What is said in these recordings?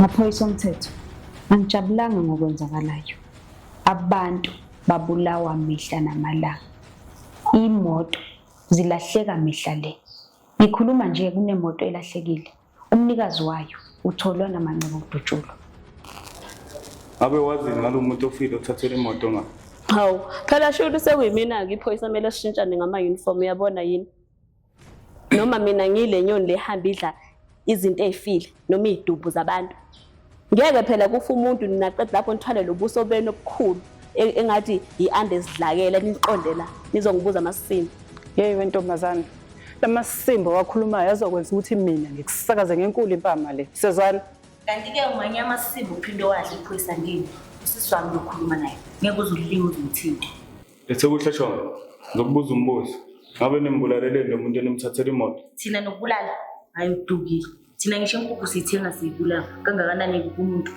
Maphoyisa omthetho, angijabulanga ngokwenzakalayo. Abantu babulawa mihla namalanga. Imoto zilahleka mihla le. Ngikhuluma nje kunemoto elahlekile. Umnikazi wayo utholwa namanxeba okudutshulwa. Ngabe wazini ngalo muntu ofile othathelwe imoto nga? Hawu, phela shuthi sekuyimina-ke iphoyisa kumele sishintshane ngama-uniform uyabona yini? Noma mina ngiyile nyoni le hamba idla izinto ey'file noma iy'dumbu zabantu. Ngeke phela kufa umuntu ninaqeda lapho nithwale lo buso benu obukhulu engathi yi-ande esidlakela niqonde la nizongibuza amasimba. Yeyi wentombazane, lamasimba owakhulumayo azokwenza ukuthi mina ngikusakaze ngenkulu impama le. Sezwana? Kanti-ke umanye amasimba uphinde wadla iphoyisa ndini. Usisi wami lokhuluma naye. Ngeke uze ulinge uze umthinte. Lethe Shongo, ngizokubuza umbuzo. Ngabe nimbulaleleni lo muntu enimthathela imoto? Thina nokubulala, hhayi udukile. Thina ngisho inkukhu siyithenga siyibulala. Kangakanani kumuntu?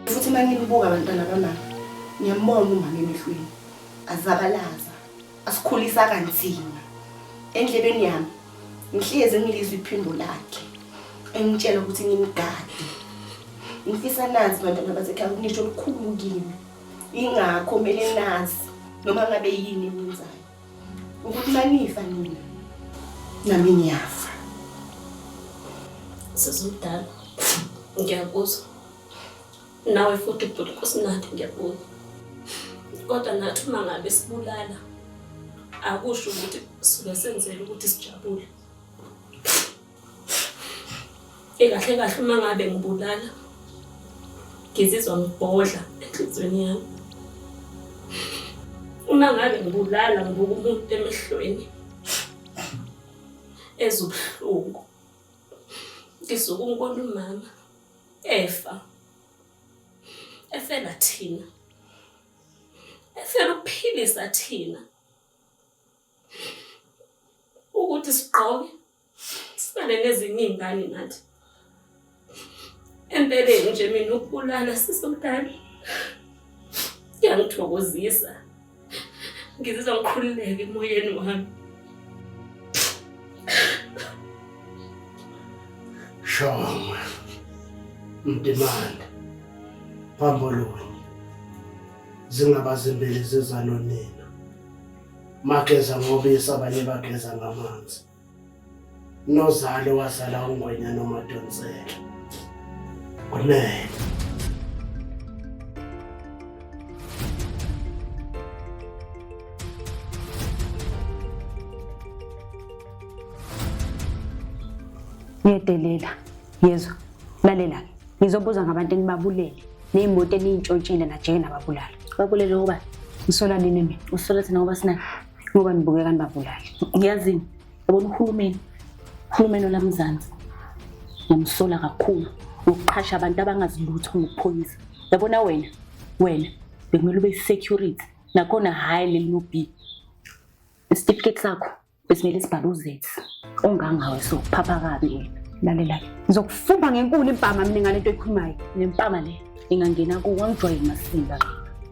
Futhi uma nginibuka abantwana bamama, ngiyambona umama emehlweni. Azabalaza, asikhulisa kanzima. Endlebeni yami ngihlezi ngilizwa iphimbo lakhe engitshela ukuthi ngimgade. Ngifisa nazi bantwana basekhaya ukuthi nisho lukhulu kimi. Ingakho kumele nazi noma ngabe yini eniyenzayo. Ukuthi manifa nina nami ngiyafa. Sisi omdala, ngiyakuzwa. Nawe futhi bhuti Nkosinathi ngiyakuzwa. Kodwa nathi uma ngabe sibulala akusho ukuthi suke senzela ukuthi sijabule. Ikahle kahle uma ngabe ngibulala ngizizwa ngibhodla enhliziyweni yami. Uma ngabe ngibulala ngibuka umuntu emehlweni ezubuhlungu. Ngisuke ngibona umama efa efela thina efela ukuphilisa thina ukuthi sigqoke sifane nezinye iy'ngane nathi. Empeleni nje mina ukubulala sisomdala kuyangithokozisa. Ngizizwa ngikhululeka emoyeni wami. Shongwe, Mdimande, Phambolonye, zingaba zimbili zizanonina. Mageza ngobisi abanye bageza ngamanzi. Nozalo wazala uNgwenya noMadonsela. Kunene. Ngiyedelela. Yezwa. Lalela-ke. Ngizobuza ngabantu enibabulele ney'moto eniyintshontshile najike nababulala. Babulele ubani? Ngisola nini mina? Usola thina ngoba sinani? Ngoba nibukeka nibabulali. Ngiyazini. Yabona uhulumeni. Uhulumeni olamzansi. Ngiyamsola kakhulu ngokuqhasha abantu abangazi lutho ngobuphoyisa. Yabona wena, wena bekumele ube security. Nakhona hhayi leli no B. Isitifiketi sakho besimele sibhale u-Z. Ongangawe so phapha kabi wena. Lalela-ke. Ngizokufumba ngenkulu impama mina ngalento oyikhulumayo. Nempama le ingangena kuwo wangijwayela amasimba.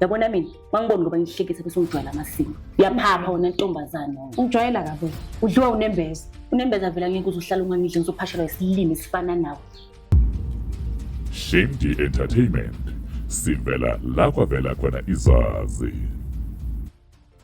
Yabona mina wangibona ngoba ngihlekisa bese ungijwayela amasimba. Uyaphapha wena ntombazane wena. Ungijwayela kabi wena. Udliwa unembeza. Unembeza vele angeke uze uhlale ungangidli ngizophashelwa isilimi esifana nawe. Shame Entertainment sivela la kwavela khona izazi.